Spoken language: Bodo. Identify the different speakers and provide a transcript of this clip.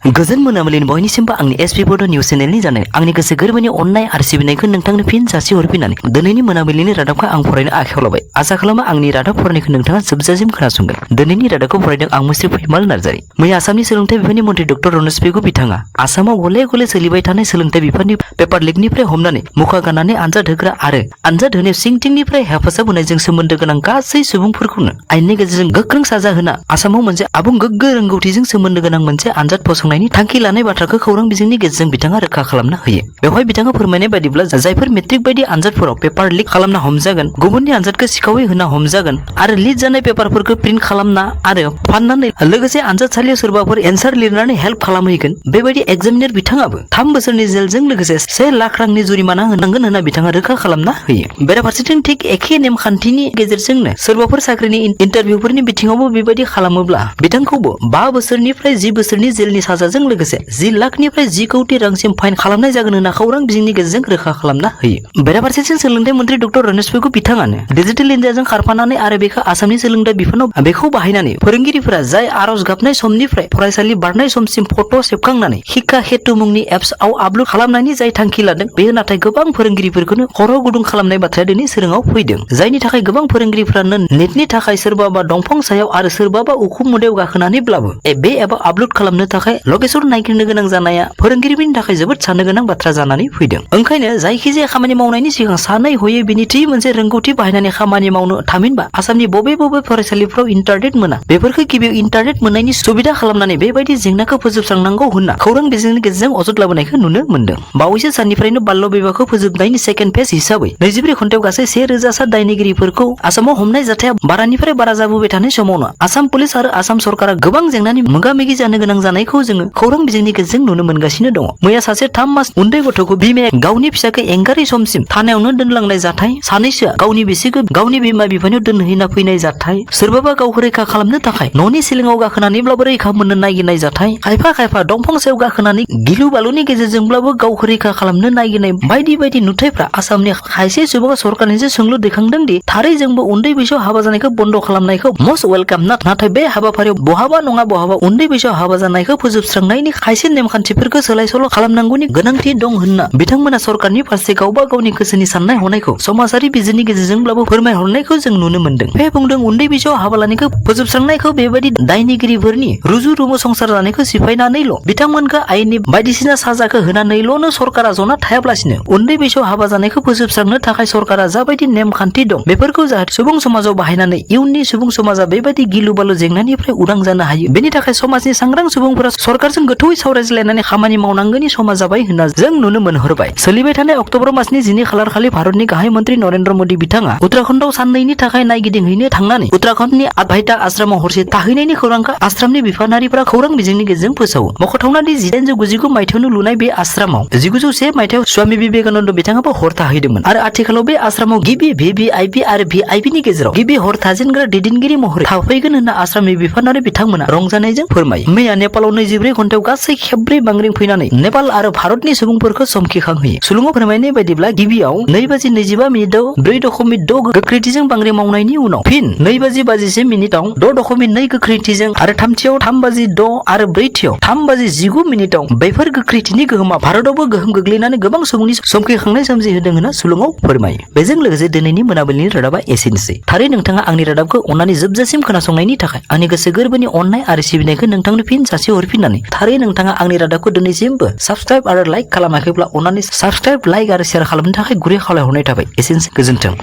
Speaker 1: गोजोन मोनाबिलिनि बयनिसिमबो आंनि एसपि बड' निउस चेनेलनि जानाय आंनि गोसो गोरबोनि अननाय आरो सिबिनायखौ नोंथांनो फिन जासि हरफिननानै दिनैनि मोनाबिलिनि रादाबखौ आं फरायनो आखायाव लाबाय। आसा खालामो आंनि रादाब फरायनायखौ नोंथाङा जोबजासिम खोनासंगोन। दिनैनि रादाबखौ फरायदों आं मुस्रि फैमाल नार्जारि। मैया आसामनि सोलोंथाइ बिफाननि मन्थ्रि डक्टर रनज पेगु बिथाङा आसामाव गले गले सोलिबाय थानाय सोलोंथाइ बिफाननि पेपार लिकनिफ्राय हमनानै मुखा गाननानै आनजाद होग्रा आरो आनजाद होनायाव सिंथिंनिफ्राय हेफाजाब होनायजों सोमोन्दो गोनां गासै सुबुंफोरखौनो आयेननि गेजेरजों गोख्रों साजा होना आसामाव मोनसे आबुं गोग्गो रोंगौथिजों सोमोन्दो गोनां मोनसे आनजाद फसंनायनि थांखि लानाय बाथ्राखौ खौरां बिजोंनि गेजेरजों बिथाङा रोखा खालामना होयो। बेवहाय बिथाङा फोरमायनाय बायदिब्ला जायफोर मेट्रिक बायदि आनजादफोराव पेपार लिक खालामना हमजागोन, गुबुननि आनजादखौ सिखावै होना हमजागोन आरो लिक जानाय पेपारफोरखौ प्रिन्ट खालामना आरो फाननानै लोगोसे आनजादसालियाव सोरबाफोर एन्सार लिरनानै हेल्प खालामहैगोन, बेबायदि एग्जामिनार बिथाङाबो 3 बोसोरनि जेलजों लोगोसे 1 लाख रांनि जुरिमाना होनांगोन होनना बिथाङा रोखा खालामना होयो। बेराफारसेथिं थिग एखे नेमखान्थिनि गेजेरजोंनो सोरबाफोर साख्रिनि इन्टारभिउफोरनि बिथिङावबो बेबायदि खालामोब्ला बिथांखौबो 5 बोसोरनिफ्राय 10 बोसोरनि जेलनि साजाजों लोगोसे 10 लाखनिफ्राय 10 कौटि रांसिम फाइन खालामनाय जागोन होनना खौरां बिजोंनि गेजेरजों रोखा खालामना होयो। बेराफारसेथिं सोलोंथाइ मन्थ्रि डक्टर रनज पेगु बिथाङानो डिजिटेल इन्डियाजों खारफानानै आरो बेखौ आसामनि सोलोंथाइ बिफानाव बेखौ बाहायनानै फोरोंगिरिफोरा जाय आर'ज गाबनाय समनिफ्राय फरायसालि बारनाय समसिम फट' सेबखांनानै शिक्षा हेतु मुंनि एप्सआव आपल'ड खालामनायनि जाय थांखि लादों, बेयो नाथाय गोबां फोरोंगिरिफोरखौनो खर' गुदुं खालामनाय बाथ्राया दिनै सोराङाव फैदों। जायनि थाखाय गोबां फोरोंगिरिफ्रानो नेटनि थाखाय सोरबाबा दंफां सायाव आरो सोरबाबा उखुम मुदायाव गाखोनानैब्लाबो बे एपआव आपल'ड खालामनो थाखाय लकेसन नागिरनो गोनां जानाया फोरोंगिरिफोरनि थाखाय जोबोद साननो गोनां बाथ्रा जानानै फैदों। ओंखायनो जायखिजाया खामानि मावनायनि सिगां सानै हयै बिनि थि मोनसे रोंगौथि बाहायनानै खामानि मावनो थामहिनबा आसामनि बबे फरायसालिफ्राव इन्टारनेट मोना, बेफोरखौ गिबियाव इन्टारनेट मोननायनि सुबिदा खालामनानै बेबायदि जेंनाखौ फोजोबस्रांनांगौ होनना खौरां बिजोंनि गेजेरजों अजद लाबोनायखौ नुनो मोन्दों। बावैसो साननिफ्रायनो बाल्य बिबाहखौ फोजोबनायनि सेकेन्ड फेज हिसाबै 24 घन्टायाव गासै 1000 दायनिगिरिफोरखौ आसामाव हमनाय जाथाया बारानिफ्राय बारा जाबोबाय थानाय समावनो आसाम पुलिस आरो आसाम सरकारा गोबां जेंनानि मोगा-मोगि जानो गोनां जानायखौ जोङो खौरां बिजोंनि गेजेरजों नुनो मोनगासिनो दङ। मैया सासे 3 मास उन्दै गथ'खौ बिमाया गावनि फिसाखौ एंगारै समसिम थानायावनो दोनलांनाय जाथाय, सानैसोआ गावनि बिसिखौ गावनि बिमा बिफानियाव दोनहैना फैनाय जाथाय, सोरबाबा गावखौ रैखा खालामनो थाखाय न'नि सिलिङाव गाखोनानैब्लाबो रैखा मोननो नागिरनाय जाथाय, खायफा दंफां सायाव गाखोनानै गिलु बालुनि गेजेरजोंब्लाबो गावखौ रैखा खालामनो नागिरनाय बायदि नुथायफ्रा आसामनि खायसे सुबुङा सरकारनिजों सोंलु दैखांदों दि थारै जोंबो उन्दै बैसोआव हाबा जानायखौ बन्द' खालामनायखौ मस्ट वेलकाम, नाथाय बे हाबाफारियाव बहाबा नङा बहाबा उन्दै बैसोआव हाबा जानायखौ फोजोबस्रांनायनि खायसे नेमखान्थिफोरखौ सोलाय सोल' खालामनांगौनि गोनांथि दं होनना बिथांमोना सरकारनि फारसे गावबा गावनि गोसोनि साननाय हनायखौ समाजारि बिजोंनि गेजेरजोंब्लाबो फोरमायहरनायखौ जों नुनो मोन्दों। बे बुंदों उन्दै बैसोआव हाबा लानायखौ फोजोबस्रांनायखौ बेबायदि दायनिगिरिफोरनि रुजु रुमु संसार जानायखौ सिफायनानैल' बिथांमोनखौ आयेननि बायदिसिना साजाखौ होनानैल'नो सरकारा जना थायाब्लासिनो उन्दै बैसोआव हाबा जानायखौ फोजोबस्रांनो थाखाय सरकारा जाबायदि नेमखान्थि दं, बेफोरखौ जाहाथे सुबुं समाजाव बाहायनानै इयुननि सुबुं समाजा बेबायदि गिलु बालु जेंनानिफ्राय उदां जानो हायो, बेनि थाखाय समाजनि सांग्रां सुबुंफोरा सरकारजों गोथौयै सावरायज्लायनानै खामानि मावनांगौनि समा जाबाय होनना जों नुनो मोनहरबाय। सोलिबाय थानाय अक्ट'बर मासनि 12 खालार खालि भारतनि गाहाय मन्त्रि नरेन्द्र मोदी बिथाङा उत्तराखन्डआव साननैनि थाखाय नायगिदिंहैनो थांनानै उत्तराखन्डनि आधभाइटा आश्रमाव हरसे थाहैनायनि खौरांखौ आश्रमनि बिफानारिफोरा खौरां बिजोंनि गेजेरजों फोसावो। मख'थावना दि 1899 मायथाइयावनो लुनाय बे आश्रमाव 1901 मायथाइयाव स्वामी बिवेकानन्द बिथाङाबो हर थाहैदोंमोन आरो आथिखालाव बे आश्रमाव गिबि भिभिआइपि आरो भिआइपिनि गेजेराव गिबि हर थाजेनग्रा दैदेनगिरि महरै थाफैगोन होनना आश्रमनि बिफानारि बिथांमोना रंजानायजों फोरमायो। मैया नेपालाव 24 घन्टायाव गासै खेबब्रै बांग्रिं फैनानै नेपाल आरो भारतनि सुबुंफोरखौ समखिखांहोयो। सुलुङाव फोरमायनाय बायदिब्ला गिबियाव 2:25 6.2 गोख्रैथिजों बांग्रिं मावनायनि उनाव फिन 2:21 6.2 गोख्रैथिजों आरो थामथियाव 3:06 आरो ब्रैथियाव 3:19 बेफोर गोख्रैथिनि गोहोमा भारतावबो गोहोम गोग्लैनानै गोबां सुबुंनि समखिखांनाय सोमजिहोदों होनना सुलुङाव फोरमायो। बेजों लोगोसे दिनैनि मोनाबिलिनि रादाबा एसेनोसै। थारै नोंथाङा आंनि रादाबखौ अननानै जोबजासिम खोनासंनायनि थाखाय आंनि गोसो गोरबोनि अननाय आरो सिबिनायखौ नोंथांनो फिन जासि हरफिननानै थारै नोंथाङा आंनि रादाबखौ दिनैसिमबो साबस्क्राइब आरो लाइक खालामाखैब्ला अननानै साबस्क्राइब, लाइक आरो शेयार खालामनो थाखाय गुरै खावलायहरनाय थाबाय। एसेनोसै, गोजोन्थों।